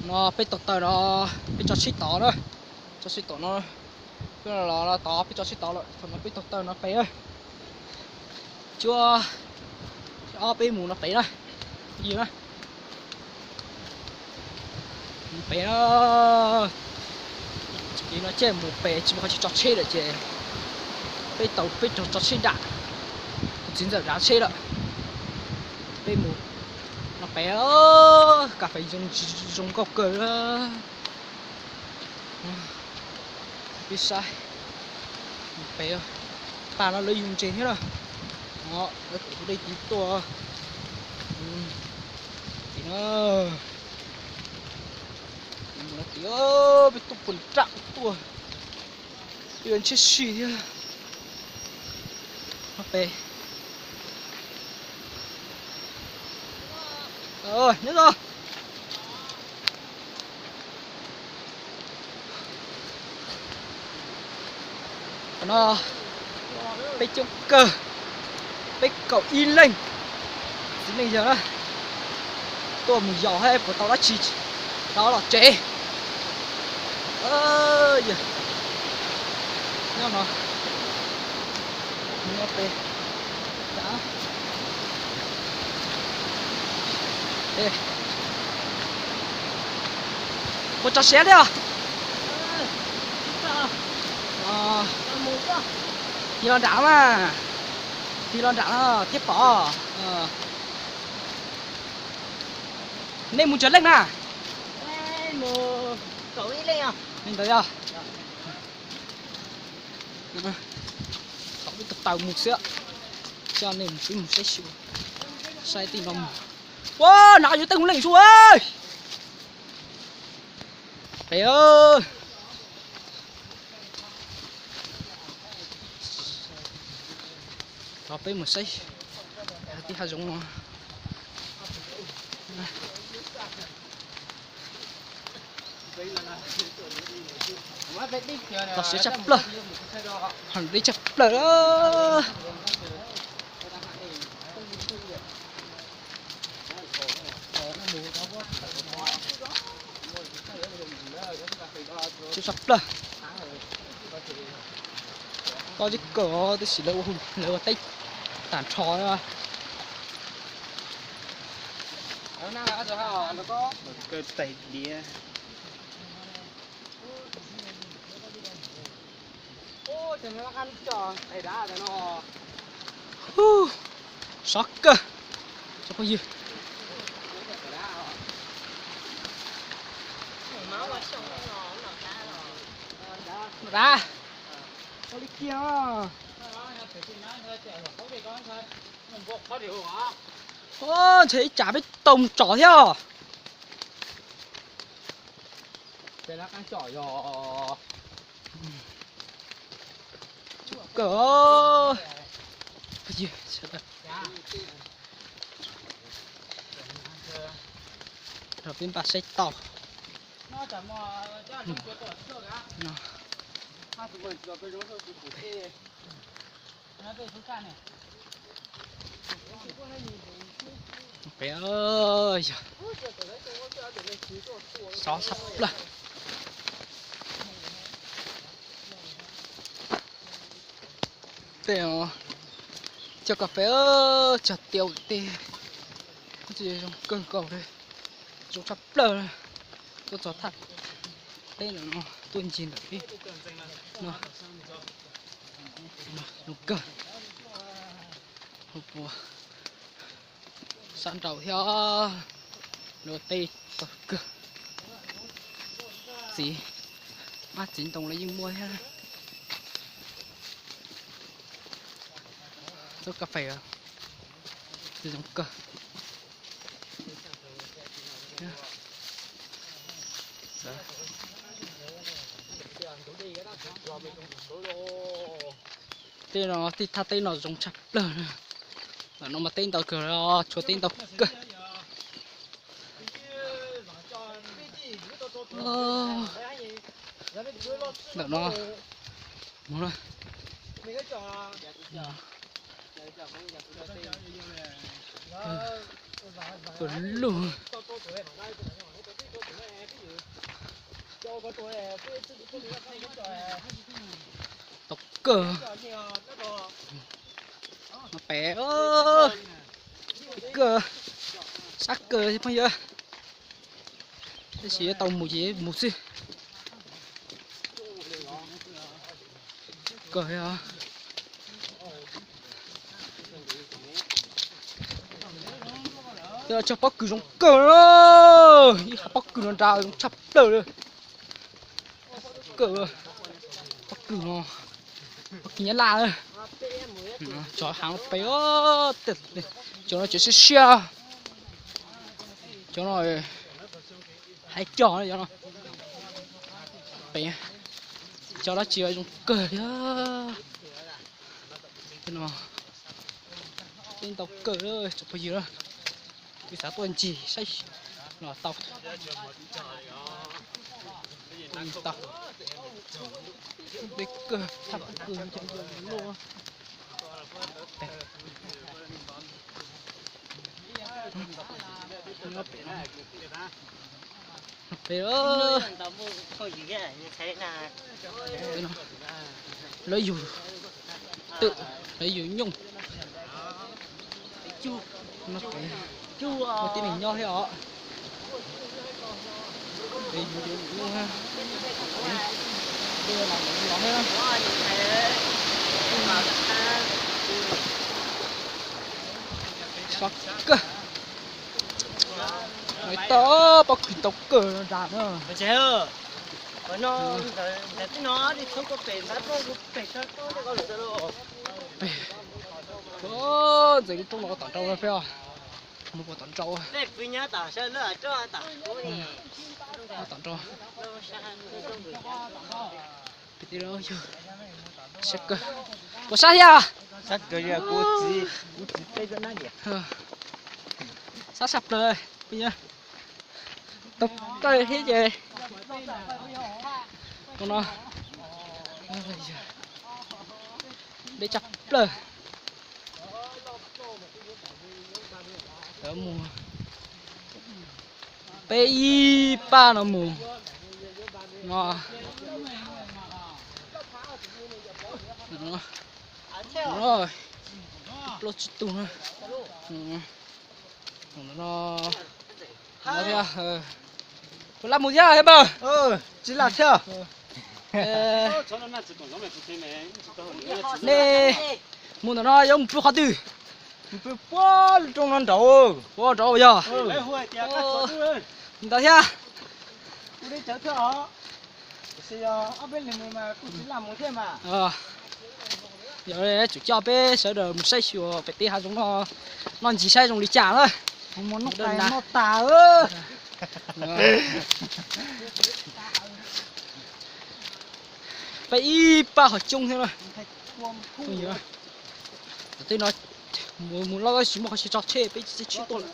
No peb taug taw no, peb tso tsheb tod na, tso tsheb tom no, peb los tod peb tso tsheb tod lawm, thaum no peb taug taw no pem, cuab ob peb mus no pem na, yog na, mus pem na. Ces no ces mus pem tsis muaj qhov chaw tso tsheb lawm ces peb tau peb tso tsheb dam, kuv txiv ntxawm dav tsheb lawm, peb mus no pem. Kas fes zoo, zoo nkauj kawg. Peb saib pem, pas no lawv yug ntses thiab na. Lawv kuj tus dej tiv tuaj tim no, tim peb tuaj puag nram tuaj, peb yuav ntshiab si thiab. Pem nyob zoo. Qhov no peb coob kawg, peb kaum ib leej, txiv neej yawg na, tuaj mus yos thiab puas tau dab tsi rov los tsev. Nyob no, nyob pem, puas tso siab thiab os? Tig los nram mas, tig los nram no thiab pom. Nej mus tsawg leej na? Li ntawd yog. Thaum peb taug taw mus xwb, coj nej mus, peb mus saib xyuas, saib tej no mus. Ua, nov yuav teeb mus leej su. Pem, thaum peb mus saib tij hav zoov no. Tau siab tshaj plaws, ha, deb tshaj plaws. Tshaj plaws. Koj tib kaum tab sis lawv ua teb tag nrho. Kaw tais diav. Sov kawg, tsoom phooj ywg. Dav, ua li kiag. Ntshe ib tsam peb tau mus tsom thiab. Kawg. Peb npaj saib tau. Peb, yog sov tshaj plaws. Tej cog kas fes, cog tiav tej, zoo kawg nkaus li, zoo tshaj plaws. Tuaj txog thaj teb ntawm no, tuaj ncig ntawm peb no, zoo kawg. Puas sab nraud thiab, luag tej txawj kawg. Txiv, mab txiv ntoo los yeej muaj thiab. Txoj kas fes zoo kawg. Tej no, tej thaj teb no zoo tshaj plaws na. Ntawm no mas teb ntau kawg, tshuav teb ntau kawg. Ntawm no, mus na. Tus lug. Tau kawg. Pem, kawg, sab kawg phooj ywg. Tab sis tau mus ces mus xwb. Kawg. Cog pob kws zoo kawg, ib hav pob kws no nrad zoo tshaj plaws li. Kawg, pob kws no, pob kws nyab laj. Cov hav pem, cov no cov siab siab, cov no haib cog no. Pem, cov dab tsi zoo kawg li. Tej no, tej ntau kawg tsoom phooj ywg, kuv xav tuaj ncig saib los tau. Tau, deb kawg, thaj kawg, cov luaj. Pem, lawv yug twm, lawv yug nyooj. Ua tib neeg nyob thiab os. Lawv yug nyooj, dej los los thiab. Sab kawg. Tau pob kws ntau kawg no nrad na. Ntxeev lub roob no tom nraud peb os. Mus puas tom nraud. Tom nraud. Pem tim no yog sab kawg. Puas sab thiab? Sab tshaj plaws. Tau taw thiab ces, tus no deb tshaj plaws. Mus peb ib pab no mus no. Plaub tsib tug na. Mus no, no thiab. Puas laj mus thiab thiab npawg? Tsis laj thiab. Nej mus ntawm no yuav mus pw qhov twg? Mus pw puag lub roob no nraud. Puag nraud yog. Ntawd thiab. Yog tsum coj peb sawv daws mus saib xyuas pem teb hav zoov no, noj ncig saib zoo li cas na. Peb ib pab ho coob thiab na. Tej no mus loj tsis muaj qhov tsis tso tsheb, peb tsis tsheb tuaj lawm.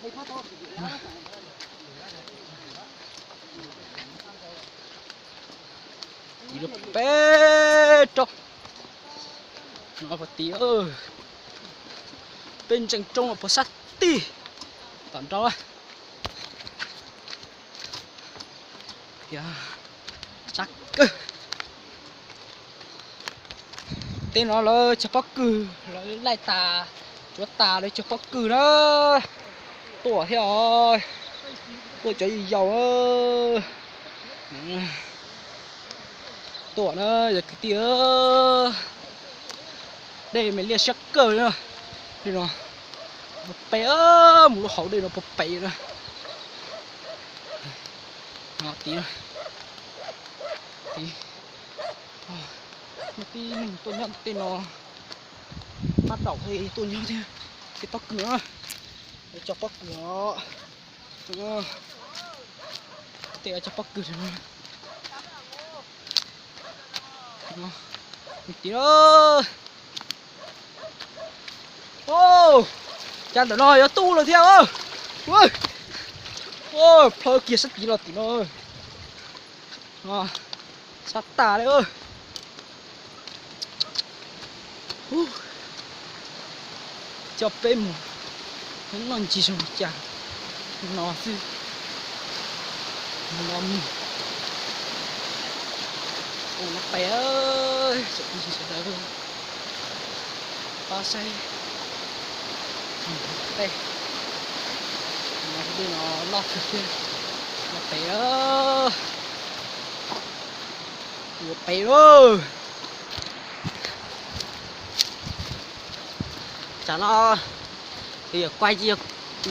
Tim peb roob no puag tim, peb ntseeg roob no puag sab tid tom nraud. Sab kawg. Tej no lawv cog pob kws, lawv laij tas, tsuav tas lawv cog pob kws na. Tuaj thiab os, tuaj cov yau yau. Tuaj na yog kwv tij. Dej me liaj siab kawg li no. Li no, puag pem, mus lub hauv dej no puag pem na. No tid, tid, muaj tib neeg tuaj nyob tej no, pab daum tuaj nyob thiab. Tej pob kws, cog pob kws os. Tej cog pob kws. Tid, cas ntawm no yuav tu lawm thiab. Plhaw kiag sab tid los tim no. Sab tas li. Coj peb mus noj ncig zoo li cas no xwb. No mus Pem, sawv daws pab saib tej no, loj kawg thiab. Pem, ua pem lauj. Tsam no tus yuav quay tsis yog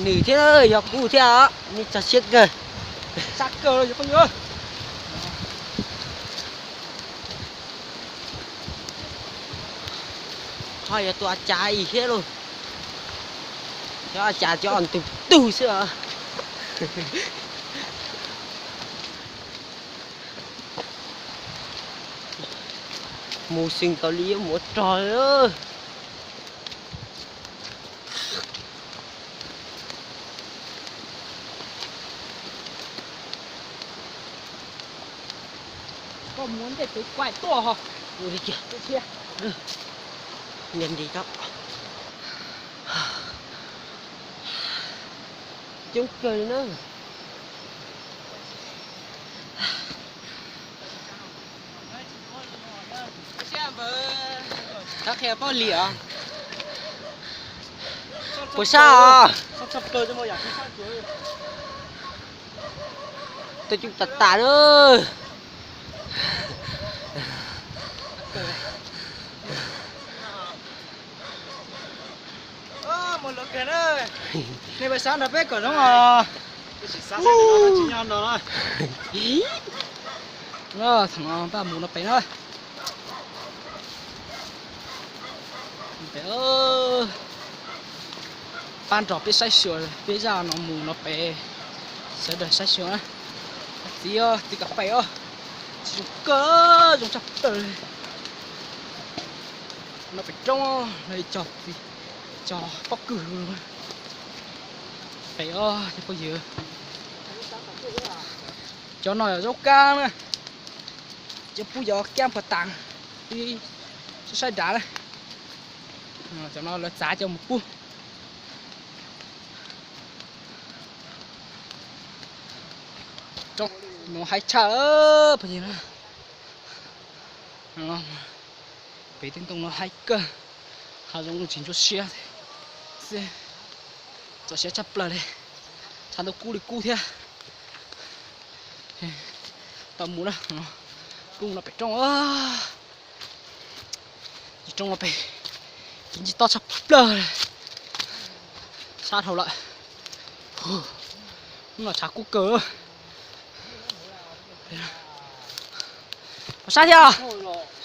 nws thiab, yog kuv thiab os, nej tso siab kawg. Sab kawg los yog phooj ywg. Ho yog tus a cas ib thiab lauj. Cov a cas cov ntug tug xwb os. Mus xwb nkaus li yuav mus ua rog. Koj mus ntej pem kuaj tuaj ho. Ua li cas thiab. Coob kawg li na. Qhia poj li os. Puas sab os? Tej coob tas tas na. Nej pab sab nrog peb kom zoo os. Tsis nyob no. Thaum no pab mus no pem na. Pem, pab nrog peb saib xyuas, peb zaj no mus no pem, sawv daws saib xyuas na. Txiv, txiv kam pem os. Tsis zoo kawg, zoo tshaj plaws li. No pem roob no, cog, cog pob kws. Pem os cov phooj ywg. Cov no yog zaub kab na. Cov pub cov kab phuam tas, ib, saib nrad na. Cov no lawv txav cov mus pub. Mus haib tshaj phooj ywg na. Pem tej ntoo no haib kawg, hav zoov tsis ntsuab siab xwb, txaus siab tshaj plaws li, tshav ntuj kub li kub thiab. Tau mus na, pub no pem roob, roob no pem, kev ntsib tob tshaj plaws, sab dhau lawm, hnub no tshav kub kawg. Puas sab thiab?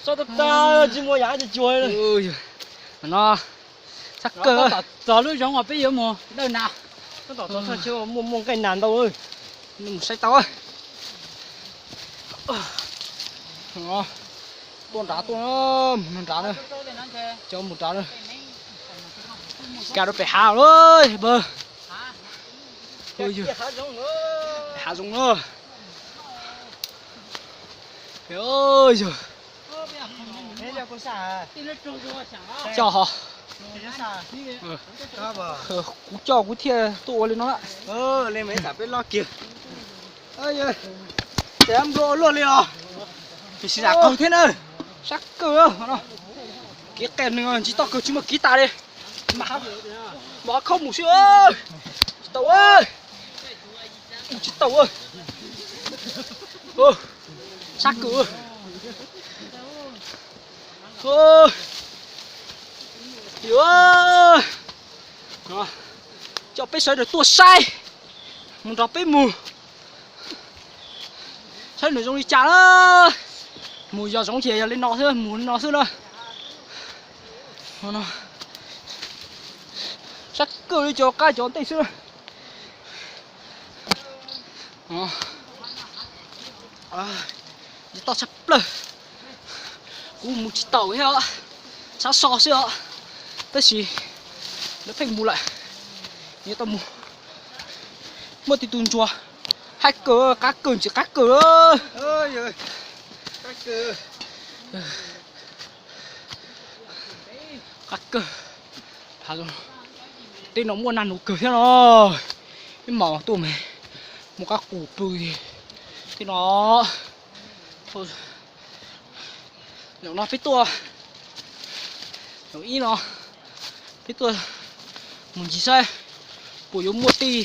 Sab tag tag, tsis muaj yam tsis cuag li. No, sab kawg. Tom txog lub zoov uas peb yuav mus dawj nas, muaj muaj nqaij nas ntau. Mus saib tau. Tuaj nrad tuaj, mus nrad na. Cov mus nrad na. Kaj rau pem hav lawm pab. Hav zoov na. Coj ho. Kuv coj kuv thiaj tuaj ua li no. Ces nplua luaj li os. Tiam sis zam qaug thiab na. Sab kawg no. Kev qe nws tsis tau kawg, tsis muaj kev tas li. Mam hav khaub mus xwb. Tsis tau, mus tsis tau. Sab kawg. Coj peb sawv daws tuaj saib, mus nrog peb mus saib nws zoo li cas na. Mus yos zoov ces yog li no xwb, mus li no xwb na. Sab kawg li cov qab cov ntej xwb na. Toj tshaj plaws. Kuv mus tsis taus thiab os, sab so xwb os. Tab sis lawv pheej mus lawm, yuav tau mus. Muaj tib tug ntsuag, haib kawg, qab kawg ntsis qab kawg. Qab kawg. Tej no muaj nag nus kawg thiab no. Ib hmos tuaj mas muaj qab qus pw tej no. Zaum no peb tuaj, zaum ib no peb tuaj mus ncig saib puas yuav muaj tej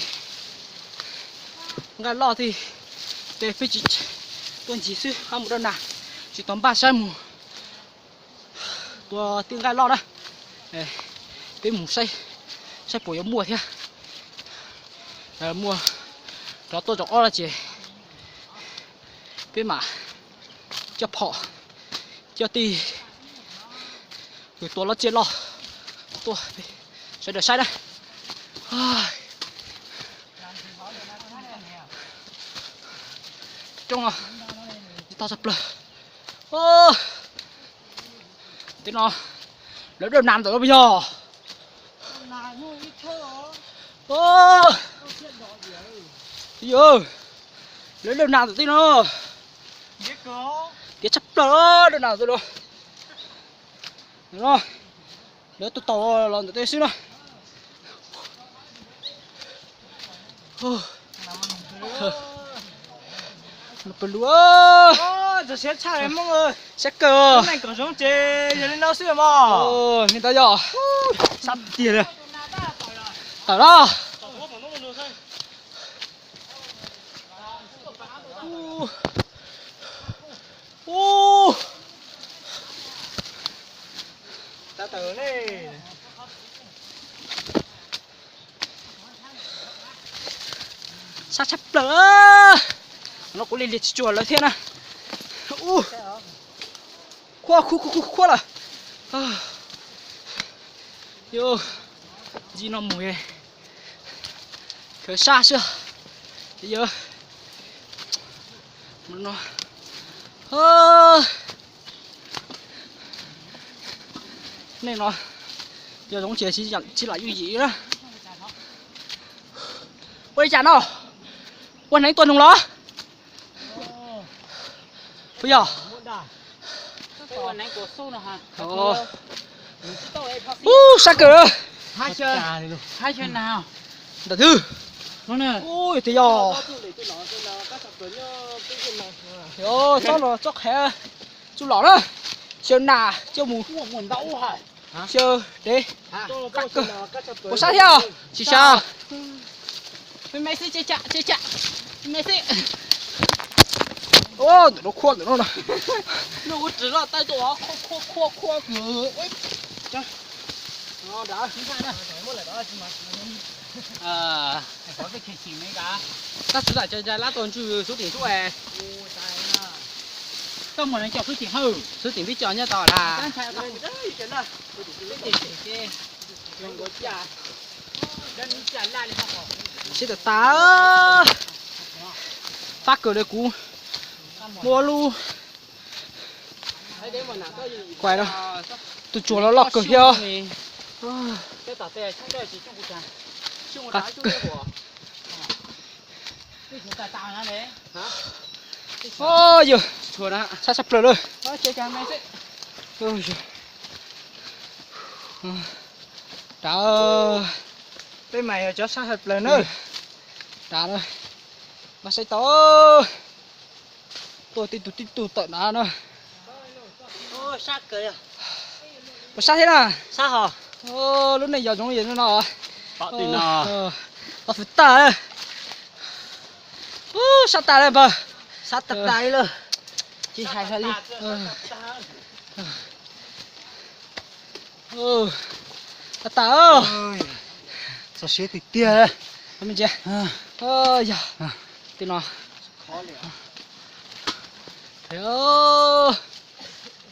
nqaij loj tej, ces peb tsis tuaj ncig xwb, ho mus rau nram, tsis tau npaj saib mus tua tej nqaij loj na. Peb mus saib, saib puas yuav muaj thiab. Muaj rov tuaj zaum ob no ces peb mam coj phom, coj tej kws tua loj tsiaj loj tuaj sawv daws saib na. Roob no tsis tau tshaj plaws. Tej no lawv dawb nas ntawm no puas yog? Yog, lawv dawb nas ntawm tej no, tiav tshaj plaws, dawb nas ntawm no. Lawv tuaj tau los ntawm tej xwb na. Pawg lug, siab kawg. Li ntawd yog sab tiag li. Tawm los. Sab tshaj plaws. No kuv li li tsis tsuag lawv thiab na. Khuab khuab khuab khuab lawm. Yog ncig no mus khaws sab xwb. Yog no, nej no yog zoov ces tsis lam yooj yim na. Ua li cas no? Ua hneev tua noog los? Puas yog? Ub, sab kawg. Ntawm twg? Ub, yog tias yog, txob no txob qhev tsuj lom na. Xyaw nas coj mus, xyaw dev. Puas sab thiab? Tsis sab. Ntawm no khuab ntawm no. Tab txwv tam cov lab tau ntswg xub tim xub es. Koj mus cov xub tim hawm, xub tim pib cov nyob tod las. Sib tas tas, fab kawg li kuv muab lub kuais no, tus tsuas los loj kawg thiab. Yog, sab sab plaws lawm. Dav, peb mas yog cov sab sab plaws na. Dav, mas saib tau, tuaj tib tug tib tug tawm dav na. Puas sab thiab na? Lub neej yog zoov yog no. Tos fwm tag. Ub, sab tas lawm npawg. Sab tas tas li lawm. Tsis hais hlo li. Sab tas. Txog siab tiag tiag. Me ntsia. Yog tej no,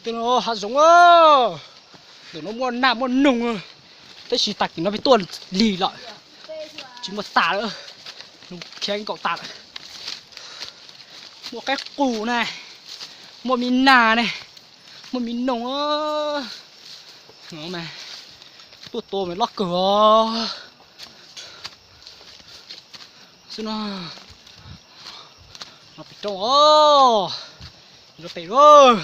tej no hav zoov, ntawm no muaj naj muaj noog, tab sis tag kis no peb tuaj lig lawm, tsis muaj tas lawm, khiav nkaum tas lawm. Muaj qaib qus ne, muaj me nas ne, muaj me noog. Tuaj tua mas loj kawg os. Xwb no, no pem roob os, rau pem lawm.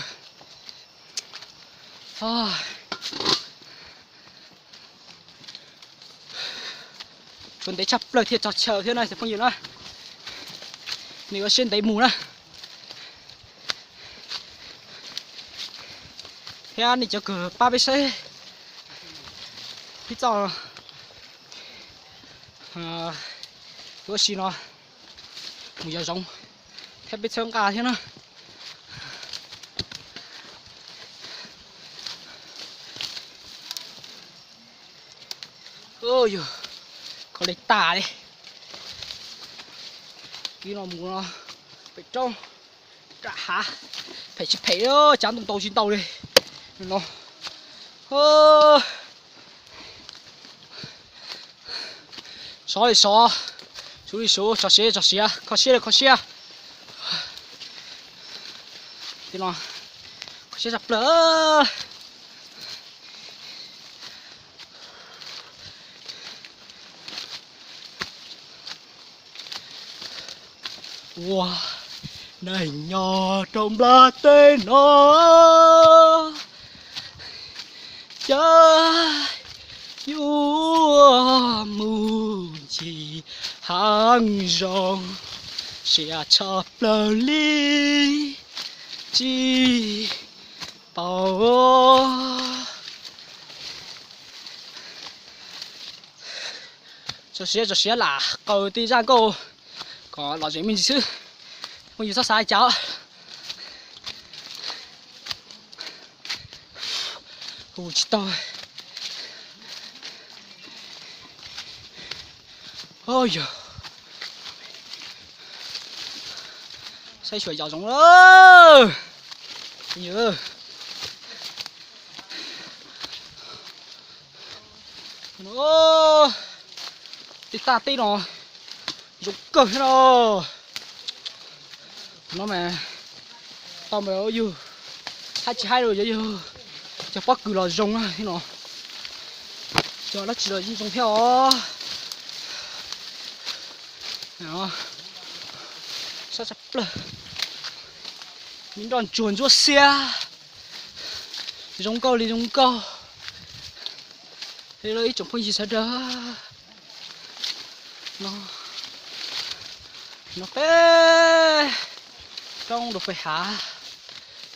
Tshuav ntev tshaj plaws thiaj txog chaw thiab na cov phooj ywg na. Nws ua siab ntev mus na. Thiab nej cov kws pab peb saib ib txoj ua si no mus yos zoov thiab peb txhawb nqa thiab na. Yog kho li tas li. Kib no mus no pem roob, nram hav, phem tsis phem, cav ntau ntau tsis ntau li no. Sov li sov, suv li suv, tso siab tso siab, kho siab li kho siab. Kho siab tshaj plaws. Ua neej nyob rau nplaj teb no, cas yuav mus ncig hav zoov, siab tshaj plaws li tsis paub. Tso siab tso siab lam qaws tej zaj nkauj kom lom zem me ntsis xwb. Phooj ywg txhob xav cas, hu tsis tau. Yog saib xyuas yos zoov lawm. Tej taj teb no zoo kawg thiab no. No mas tau mas yug, hab tsis haib los cov yug, cov pob kws los zoo thiab no, cov dab tsi los yeej zoo thiab os. Sab tshaj plaws, me nroj ntsuag ntsuab xiab, zoo nkauj li zoo nkauj. Ib tsoom phooj ywg sawv daws, no peb roob dua peb hav,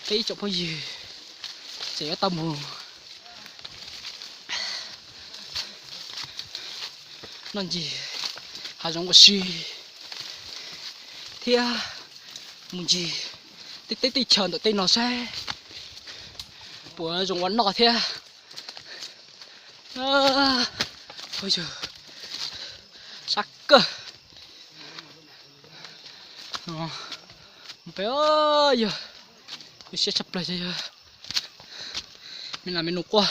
peb ib tsoom phooj ywg tseem yuav tau mus noj ncig hav zoov ua si thiab mus ncig tej teb tej chaws ntawm tej no saib puas zoo ua noj thiab. Sab kawg. Peb yog siab tshaj plaws, me nas me nus quaj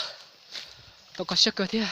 tau kho siab kawg thiab.